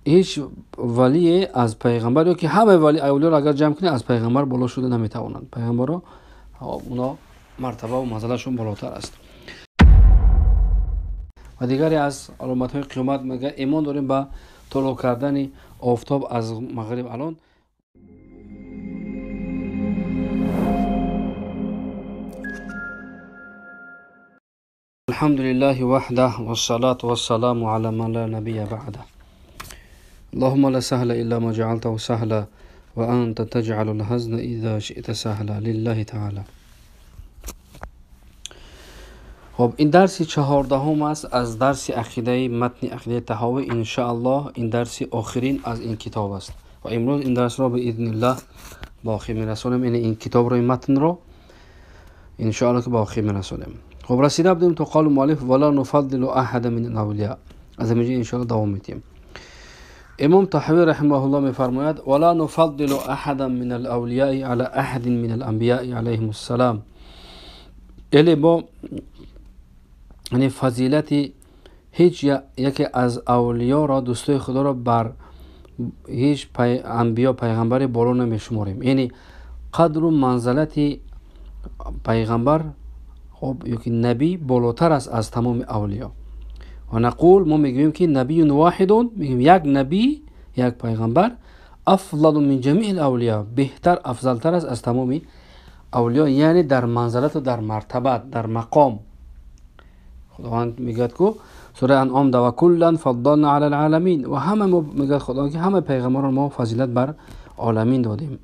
هیچ ولی از پیغمبر یا که همه ولی اولیاء را اگر جمع کنی از پیغمبر بالا شده نمیتوانند. پیغمبرها اونا مرتبه و منزلشون بالاتر است. و دیگری از علامت‌های قیامت میگه ایمان داریم به طلوع کردن آفتاب از مغرب. الان الحمد لله وحده والصلاة والسلام على من لا نبي بعده. اللهم لا سهل إلا ما جعلته سهلا وأنت تجعل الحزن إذا شئت سهلا لله تعالى. خب این درس 14 است از درس عقیده متن عقیده طحاوی. ان شاء الله این درس آخرین از این کتاب است و امروز این درس را به اذن الله به آخر میرسانیم. یعنی این کتاب را، این متن را ان شاء الله که به آخر میرسانیم. خب رسیده بودیم تا قال مؤلف ولا نفضل احد من الاولیاء. از اینجا ان شاء الله دوام میدیم. امام طحاوی رحمه الله میفرماید ولا نفضل احدا من الاولیاء على احد من الانبیاء علیهم السلام. یعنی با یعنی فضیلت هیچ یکی از اولیا را، دوستای خدا را بر هیچ انبیا پیغمبر بالا نمیشماریم. یعنی قدر و منزلت پیغمبر خب یکی نبی بالاتر است از تمام اولیا. و نقول ما میگوییم که نبی واحد، میگیم یک نبی، یک پیغمبر افضل من جمیع الاولیا، بهتر افضلتر است از تمام اولیا، یعنی در منزلت و در مرتبت، در مقام. خداوند میگه که سوره انعام دا و کلا فضلنا علی العالمین، و همه ما میگه خداوند که همه پیغمبران ما فضیلت بر عالمین دادیم.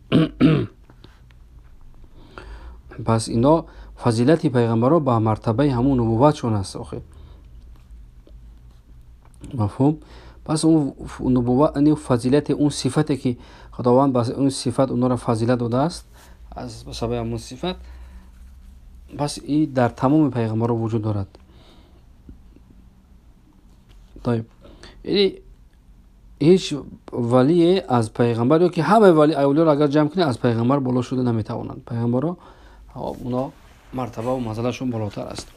پس اینا فضیلت پیغمبران با مرتبه همون نبوتشون است. آخه مفهوم؟ پس اون نبوت، یعنی فضیلت، اون صفتی که خداوند بس اون صفت اونا را فضیلت داده است از سبب همون صفت، پس این در تمام پیغمبران وجود دارد. طيب یعنی هیچ ولی از پیغمبر یا که همه ولی اولیا را اگر جمع کنی از پیغمبر بالا شده نمیتوانند. پیغمبرها اونا مرتبه و منزلشون بالاتر است.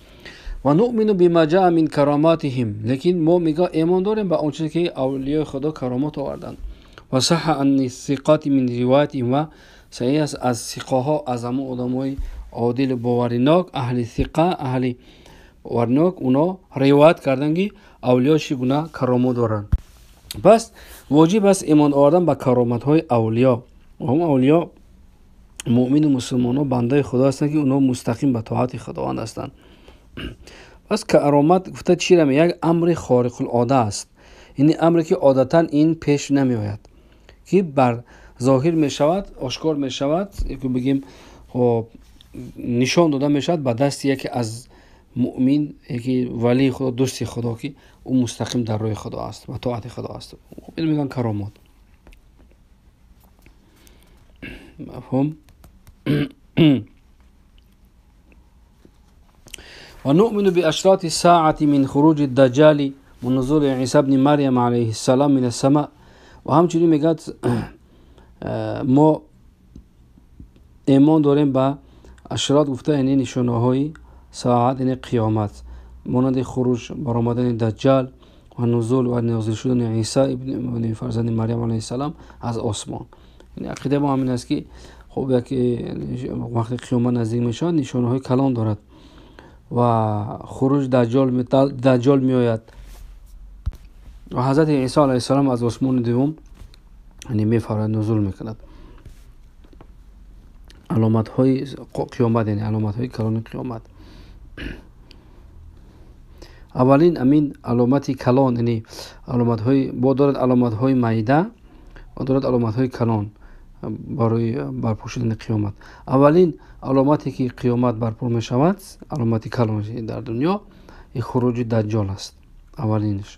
و نؤمن بما جاء من کراماتهم، لیکن ما میگه ایمان داریم به آنچه که اولیای خدا کرامات آوردند. و صح ان الثقات من روایتهم، و صحیح است از ثقه ها، از همون آدمای عادل باوریناک، اهل ثقه، اهل باورناک، اونا روایت کردن که اولیا چگونه کرامات دارند. پس واجب است ایمان آوردن به کرامت های اولیا. و هم اولیا مؤمن و مسلمان ها بنده خدا هستند که اونا مستقیم به طاعت خداوند هستند. پس کرامت گفته چی را؟ یک امر خارق العاده است، یعنی امری که عادتا این پیش نمی آید که بر ظاهر می شود، آشکار می شود، که بگیم خب نشان داده می شود به دست یکی از مؤمن، یکی ولی خدا، دوست خدا که او مستقیم در روی خدا است و طاعت خدا است. خب اینو میگن کرامات. مفهوم؟ و نؤمن بأشراط الساعة من خروج الدجال و نزول عیسی ابن مریم علیه السلام من السماء. و همچنین میگه ما ایمان داریم به اشراط، گفته یعنی نشانه های ساعت، یعنی قیامت، مانند خروج برآمدن دجال و نزول و نازل شدن عیسی ابن فرزند مریم علیه السلام از آسمان. یعنی عقیده ما همین است که خب یکی وقتی قیامت نزدیک میشود نشانه های کلان دارد و خروج دجال میآید و حضرت عیسی علیه السلام از آسمان دوم یعنی میفرد، نزول میکند. علامت های قیامت، یعنی علامت های کلان قیامت. اولین امین علامت کلان، یعنی علامت های با دارد، علامت های میده و دارد علامت های کلان برای برپا شدن قیامت. اولین علامتی که قیامت برپا می شود، علامت کلان در دنیا، این خروج دجال است، اولینش.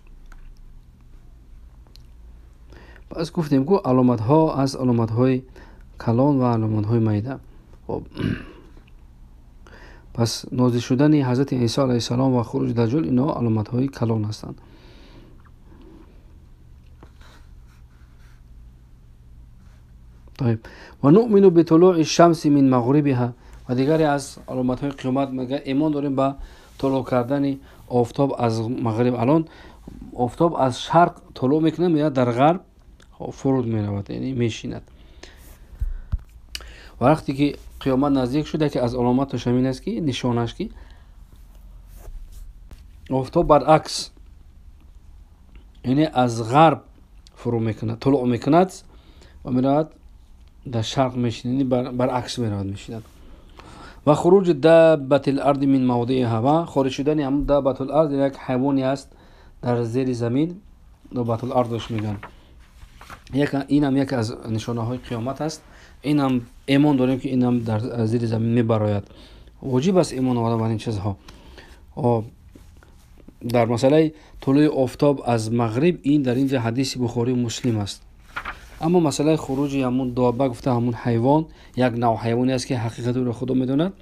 پس گفتیم که علامت ها از علامت های کلان و علامت های میده. خب پس نازل شدن حضرت عیسی علیه السلام و خروج دجال اینا علامت های کلان هستند. طيب و نؤمن بطلوع الشمس من مغربها. و دیگری از علامت های قیامت میگه ایمان داریم به طلوع کردن آفتاب از مغرب. الان آفتاب از شرق طلوع میکنه میاد در غرب فرود میرود، یعنی میشیند. و وقتی که قیامت نزدیک شده که از علامتش همین است که نشانش که آفتاب برعکس، یعنی از غرب فرو میکند، طلوع میکند و میرود در شرق میشیند، یعنی برعکس میرود میشیند. و خروج دابة الارض من موضعها، و خارج شدن هم دابة الارض یک حیوانی است در زیر زمین، دابة الارضش میگن. این هم یک از نشانه های قیامت است. این هم ایمان داریم که این هم در زیر زمین میبراید. واجب است ایمان آوردن بر این چیزها. در مسئله طلوع آفتاب از مغرب این در اینجا حدیث بخاری و مسلم است. اما مسئله خروج همون دابه گفته همون حیوان، یک نوع حیوانی است که حقیقت رو خدا میدوند،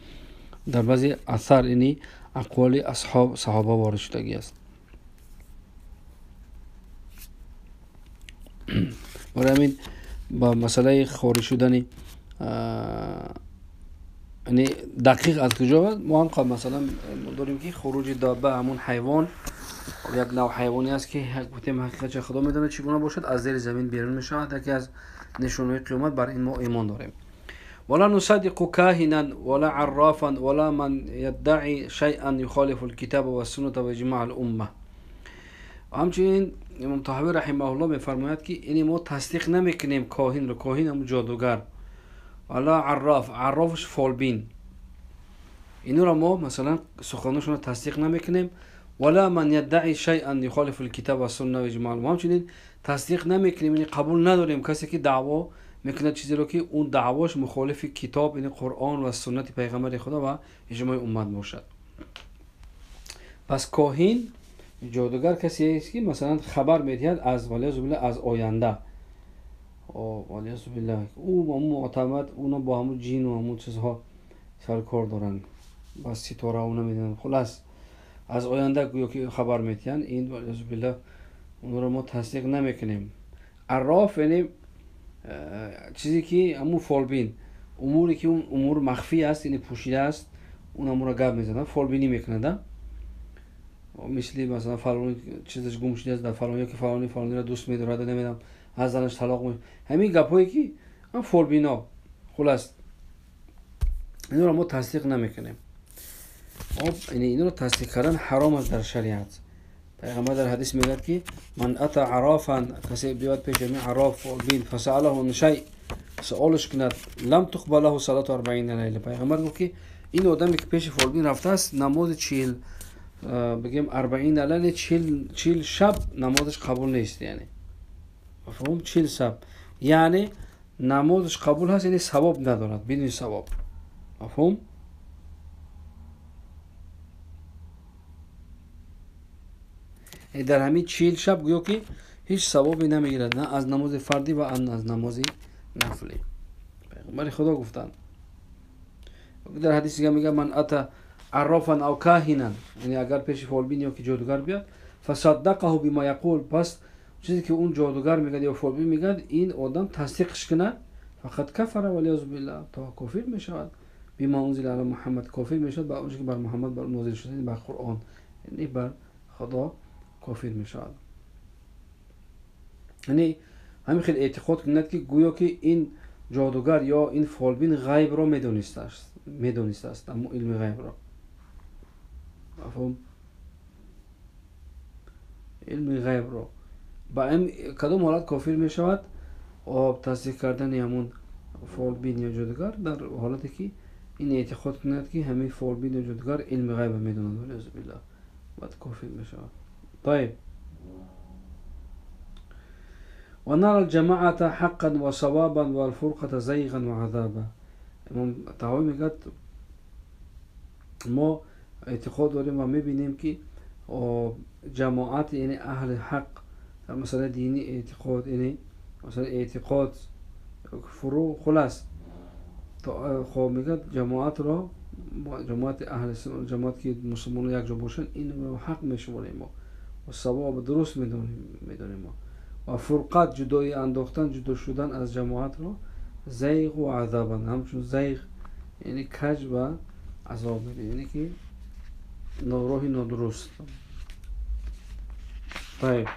در بعضی اثر یعنی اقوال اصحاب صحابه وارد شدگی است. برای همین با مسئله خارج شدن یعنی دقیق از کجا ما هم مثلا داریم که خروج دابه همون حیوان یک نوع حیوانی است که گفتیم حقیقت خدا میدونه چگونه باشد، از زیر زمین بیرون میشود، یکی از نشانه‌های قیامت. بر این ما ایمان داریم. ولا نصدق كاهنا ولا عرافا ولا من يدعي شيئا يخالف الكتاب والسنة واجماع الامه. همچنین امام طحاوی رحمه الله میفرماید که این ما تصدیق نمیکنیم کاهن رو، کاهن هم جادوگر، ولا عراف، عرافش فالبین، اینو را ما مثلا سخنشون رو تصدیق نمیکنیم. ولا من يدعي شيئا يخالف الكتاب والسنه واجماع الامه، همچنین تصدیق نمیکنیم یعنی قبول نداریم کسی که دعوا میکنه چیزی رو که اون دعواش مخالف کتاب یعنی قرآن و سنت پیغمبر خدا و اجماع امت باشد. پس کاهن جادوگر کسی است که مثلا خبر میدهد از والعیاذ بالله از آینده، والعیاذ بالله، او معتمد، اونا با همون جین و همون چیزها سر کار دارن، با ستاره اونا میدونن، خلاص از آینده گویا که خبر میدهن، این والعیاذ بالله اون رو ما تصدیق نمیکنیم. عراف یعنی چیزی که همون فالبین، اموری که اون امور مخفی است یعنی پوشیده است، اون امور رو گپ میزنن، فالبینی میکنن. مثل مثلا فلان چیزش گم شده است در فلان، یا که فلانی فلانی را دوست می‌دارد نمیدونم از زنش طلاق می، همین گپایی که هم فالبینا، خلاص اینا رو ما تصدیق نمیکنیم. خب یعنی اینا رو تصدیق کردن حرام است در شریعت. پیغمبر در حدیث میگه که من اتى عرافا، کسی بیاد پیش می عراف فالبین، فسأله عن شیء، سوالش کند، لم تقبل له صلاة 40 لیله. پیغمبر گفت که این آدمی که پیش فالبین رفته است نماز 40 بگیم 40 لیله، 40 شب نمازش قبول نیست، یعنی مفهوم 40 شب یعنی نمازش قبول هست یعنی ثواب ندارد، بدون ثواب. مفهوم؟ در همین 40 شب گویا که هیچ ثوابی نمیگیرد، نه از نماز فردی و نه از نماز نفلی. پیغمبر خدا گفتند در حدیث دیگه میگه من اتى عرافا او کاهنا، یعنی اگر پیش فالبین یا که جادوگر بیاد، فصدقه بما یقول، پس چیزی که اون جادوگر میگه یا فالبین میگه این آدم تصدیقش کنه، فقط کفر والعیاذ بالله، تا کافر میشود. بما انزل علی محمد، کافر میشود با اونچه که بر محمد بر نازل شده، یعنی بر قرآن، یعنی بر خدا کافر میشود. یعنی همین خیلی اعتقاد کند که گویا که این جادوگر یا این فالبین غیب را میدونسته است، اما علم غیب را، مفهوم؟ علم غیب را با این کدام حالت کافر می شود؟ آب تصدیق کردن همون فالبین یا جادوگر در حالتی که این اعتقاد کند که همه فالبین یا جادوگر علم غیب میدونند، والعیاذ بالله، بعد کافر می شود. طيب ونرى الجماعة حقا وصوابا والفرقة زيغا وعذابا. امام طحاوی میگه ما اعتقاد داریم و میبینیم که جماعت یعنی اهل حق در مسئله دینی اعتقاد، یعنی مسئله اعتقاد فرو خلاص، خب میگه جماعت را، جماعت اهل جماعت که مسلمان یک جا باشن، این رو حق میشماریم ما و صواب درست میدونیم ما، و فرقت جدایی انداختن، جدا شدن از جماعت را زیغ و عذابن، همچون زیغ یعنی کج و عذاب میده، یعنی که راه نادرست. طيب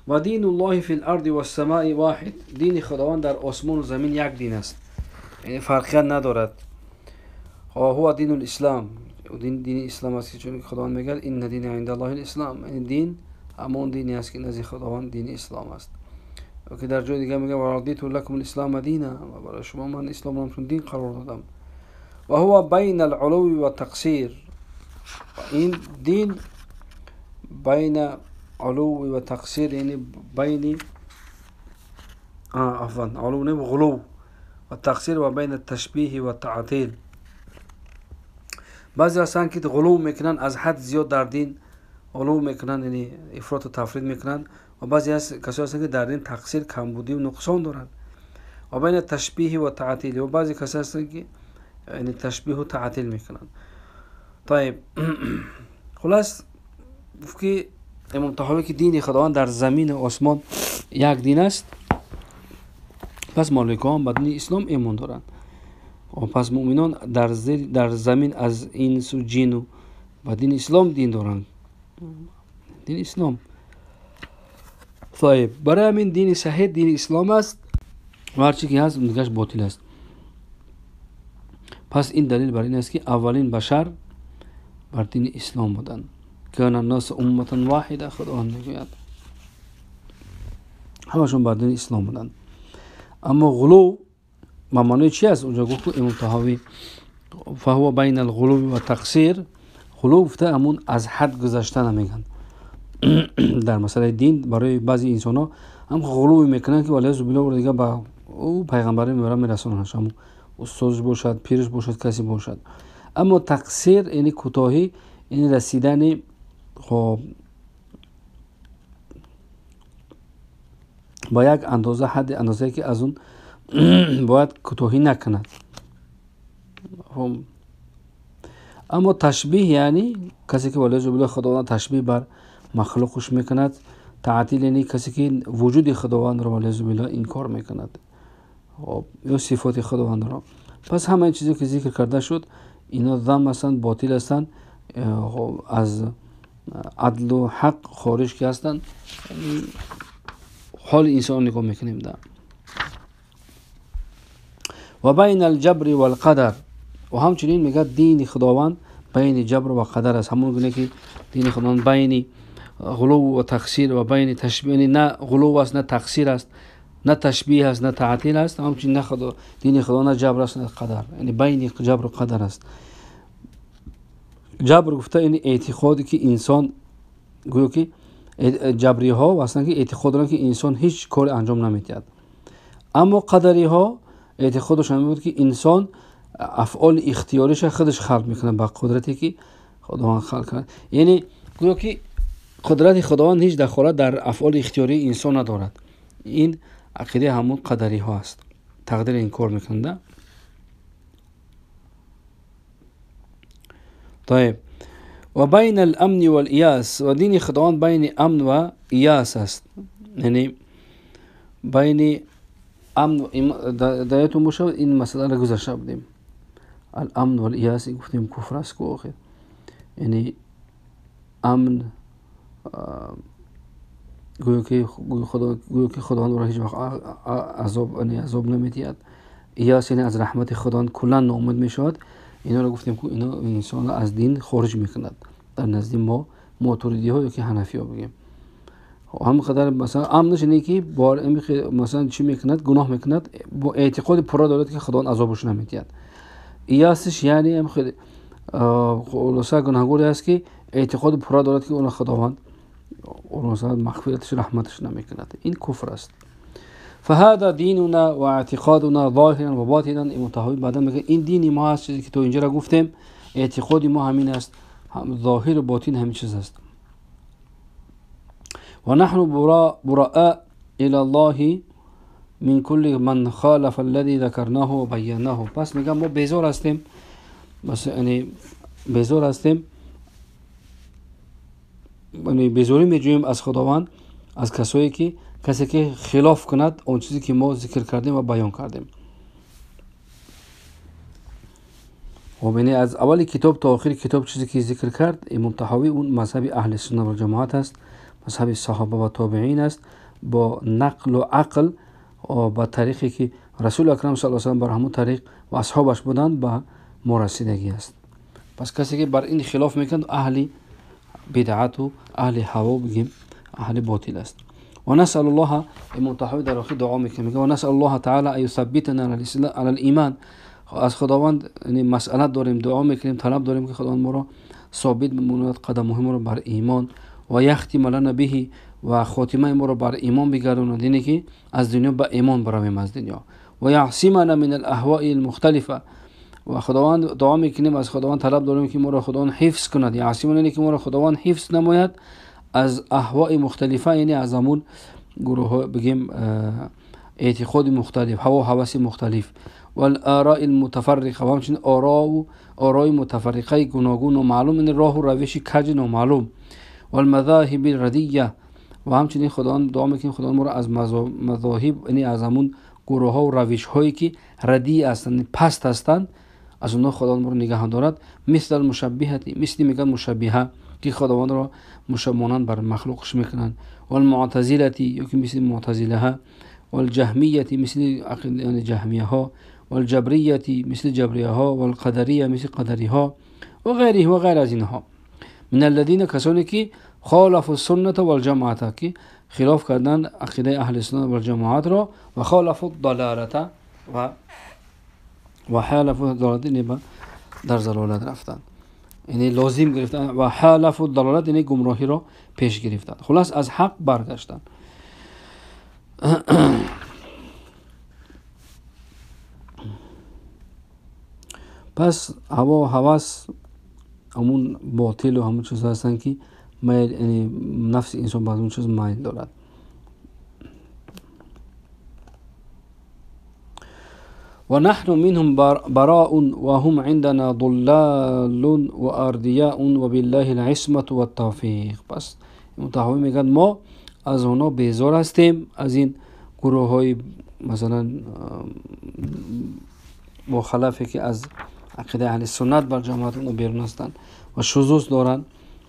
و دین الله فی الارض والسماء واحد. دین خداوند در آسمان و زمین یک دین است، یعنی فرقیت ندارد. هو دین الاسلام، دین اسلام است که چون خداوند میگه ان دین عند الله الاسلام، یعنی دین همون دینی است که نزد خداوند دین اسلام است. و که در جای دیگه میگه و رضیت لکم الاسلام دینا، و برای شما من اسلام را چون دین قرار دادم. و هو بین العلو و تقصیر، این دین بین علو و تقصیر، یعنی بین عفوا علو نه غلو و تقصیر و بین التشبیه و تعطیل. بعضی هستن که غلو میکنن، از حد زیاد در دین غلو میکنن، یعنی افراط و تفرید میکنن، و بعضی از کسایی هستن که در دین تقصیر، کمبودی و نقصان دارن. و بین تشبیه و تعطیل، و بعضی کسایی هستن که یعنی تشبیه و تعطیل میکنن. طيب خلاص که امام طحاوی که دین خداوند در زمین و آسمان یک دین است، پس مالکان به دین اسلام ایمان دارند. و پس مؤمنان در زمین از انس و جن و به دین اسلام دین دارند، دین اسلام. طيب برای همین دین صحیح دین اسلام است و هرچی که هست دیگهش باطل است. پس این دلیل بر این است که اولین بشر بر دین اسلام بودند. کان الناس امة واحده، خداوند میگوید همشون بر دین اسلام بودند. اما غلو معنی چی است؟ اونجا گفت امام طحاوی فهو بین الغلو و تقصیر. غلو گفته همون از حد گذشتن میگن. در مسئله دین برای بعضی انسان ها هم غلو میکنن که والعیاذ بالله دیگه با او پیغمبری میرسونن، همون استادش باشد، پیرش باشد، کسی باشد. اما تقصیر یعنی کوتاهی، یعنی رسیدن خب با یک اندازه، حد اندازه که از اون باید کوتاهی نکند. اما تشبیه یعنی کسی که والعیاذ بالله خداوند تشبیه بر مخلوقش میکند. تعطیل یعنی کسی که وجود خداوند را والعیاذ بالله انکار میکند، خب یا صفات خداوند را. پس همه این چیزی که ذکر کرده شد اینا ذم هستند، باطل هستند، از عدل و حق خارج که هستند. حال انسان نگاه میکنیم ده. و بین الجبر والقدر، و همچنین میگه دین خداوند بین جبر و قدر است. همون گونه که دین خداوند بین غلو و تقصیر و بین تشبیه، یعنی نه غلو است نه تقصیر است، نه تشبیه است نه تعطیل است، همچنین نه خدا دین خدا نه جبر است نه قدر، یعنی بین جبر و قدر است. جبر گفته یعنی اعتقادی که انسان، گویا که جبری ها هستند که اعتقاد دارند که انسان هیچ کار انجام نمیدهد. اما قدری ها اعتقادشان این بود که انسان افعال اختیاریش خودش خلق میکنه با قدرتی که خداوند خلق کرد، یعنی گویا که قدرت خداوند هیچ دخالت در افعال اختیاری انسان ندارد. این عقیده همون قدری ها است، تقدیر این کار میکنه. طيب و بین الامن والایاس، و دین خداوند بین امن و ایاس است، یعنی بین امن دایتون باشه این مسئله را گذشته بودیم. الامن والایاس گفتیم کفر است که آخر، یعنی امن گویا که خداوند را هیچ وقت عذاب، یعنی عذاب نمیدهد. ایاس یعنی از رحمت خداوند کلا ناامید میشود. اینا رو گفتیم که اینا انسان از دین خارج میکند. در نزد ما ماتوریدی ها یا که حنفی ها بگیم هم قدر مثلا امنش اینه که بار مثلا چی میکند، گناه میکند با اعتقاد پر دارد که خداوند عذابش نمیدهد. ایاسش یعنی هم خیلی خلاصه گناهگاری است که اعتقاد پر دارد که اون خداوند اون مثلا مغفرتش رحمتش نمیکند. این کفر است. فهذا دیننا و اعتقادنا ظاهرا و باطنا. امام طحاوی بعدا میگه این دین ما هست، چیزی که تو اینجا را گفتیم اعتقاد ما همین است، هم ظاهر و باطن همین چیز است. و نحن براء الى الله من كل من خالف الذي ذكرناه و بیناه. پس میگه ما بیزار هستیم، مثلا یعنی بیزار هستیم، یعنی بیزاری میجوییم از خداوند، از کسایی که کسی که خلاف کند آن چیزی که ما ذکر کردیم و بیان کردیم. خب یعنی از اول کتاب تا آخر کتاب چیزی که ذکر کرد امام طحاوی اون مذهب اهل سنت و جماعت است، مذهب صحابه و تابعین است، با نقل و عقل با طریقی که رسول اکرم صلی الله علیه و بر همون طریق و اصحابش بودند به ما رسیدگی است. پس کسی که بر این خلاف میکند اهل بدعت و اهل هوا بگیم اهل باطل است. و نسأل الله، امام طحاوی در آخر دعا میکنه، میگه و نسأل الله تعالی ان یثبتنا علی الایمان. از خداوند یعنی مسئله داریم، دعا میکنیم، طلب داریم که خداوند ما را ثابت بماند، قدم ما را بر ایمان، و یختم لنا به، و خاتمه ما را بر ایمان بگرداند، یعنی که از دنیا به ایمان برویم از دنیا. و یعصمنا من الاهواء المختلفه، و خداوند دعا میکنیم، از خداوند طلب داریم که ما را خداوند حفظ کند. یعصمنا یعنی که ما را خداوند حفظ نماید از اهواء مختلفه، یعنی از همون گروه بگیم اعتقاد مختلف، هوا و هوس مختلف، والآراء المتفرقه، و همچنین آراء متفرقه گوناگون و معلوم، یعنی راه و روش کج نامعلوم، والمذاهب الردیه، و همچنین خداوند دعا میکنیم خداوند ما را از مذاهب، یعنی از همون گروه ها و روش هایی که ردی هستند، پست هستند، از اونها خداوند ما را نگه دارد. مثل المشبهه، مثل میگن مشبهه که خداوند را مانند بر مخلوقش میکنند، والمعتزله، یا که مثل معتزله ها، والجهمیه مثل یعنی جهمیه ها، والجبریه مثل جبریه ها، والقدریه مثل قدری ها، و غیره و غیر از اینها. من الذین، کسانی که خالفوا السنة والجماعة، که خلاف کردن عقیده اهل سنت و جماعت را، و خالفوا الضلالة و حالفوا الضلالة، یعنی در ضلالت رفتن، یعنی لازم گرفتن، و حالفوا الضلالة یعنی گمراهی را پیش گرفتن، خلاص از حق برگشتن. پس هوا و هوس همون باطل و همون چیز هستن که میل، یعنی نفس انسان به اون چیز میل دارد. و نحن منهم براء و هم عندنا ضلال و اردیاء و بالله العصمة و التوفیق. پس طحاوی میگن ما از اونا بیزار هستیم، از این گروه های مثلا مخالفی که از عقیده اهل سنت بر جماعت اونها بیرون هستند و شذوذ دارند.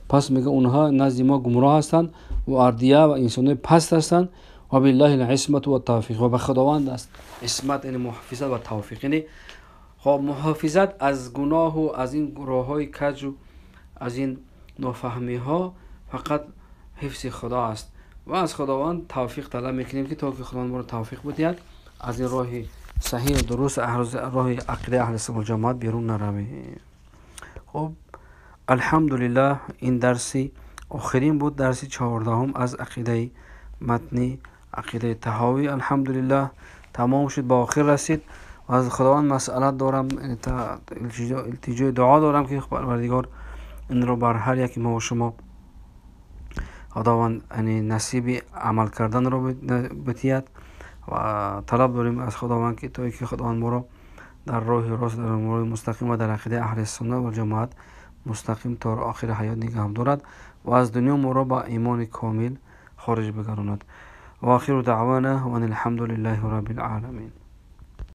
پس میگه اونها نزد ما گمراه هستند و اردیه و انسان پست هستند، و بالله العصمت و التوفیق، و به خداوند است عصمت یعنی محافظت و توفیق، یعنی خب محافظت از گناه و از این راههای کج و از این نافهمی ها فقط حفظ خدا است، و از خداوند توفیق طلب میکنیم که تا که خداوند ما رو توفیق بدهد از این راه صحیح و درست، راه عقیده اهل سنت و جماعت بیرون نرویم. خب الحمدلله این درسی آخرین بود، درسی 14 از عقیده متنی عقیده طحاوی. الحمدلله تمام شد، به آخر رسید. و از خداوند مسئله دارم، التجای دعا دارم که پروردگار این رو بر هر یک ما و شما خداوند یعنی نصیب عمل کردن رو بدهد، و طلب داریم از خداوند که تا که خداوند ما رو در راه راست، در راه مستقیم و در عقیده اهل سنت و جماعت مستقیم تا آخر حیات نگه دارد و از دنیا ما را با ایمان کامل خارج بگرداند. و آخر دعوانا و ان الحمد لله رب العالمین.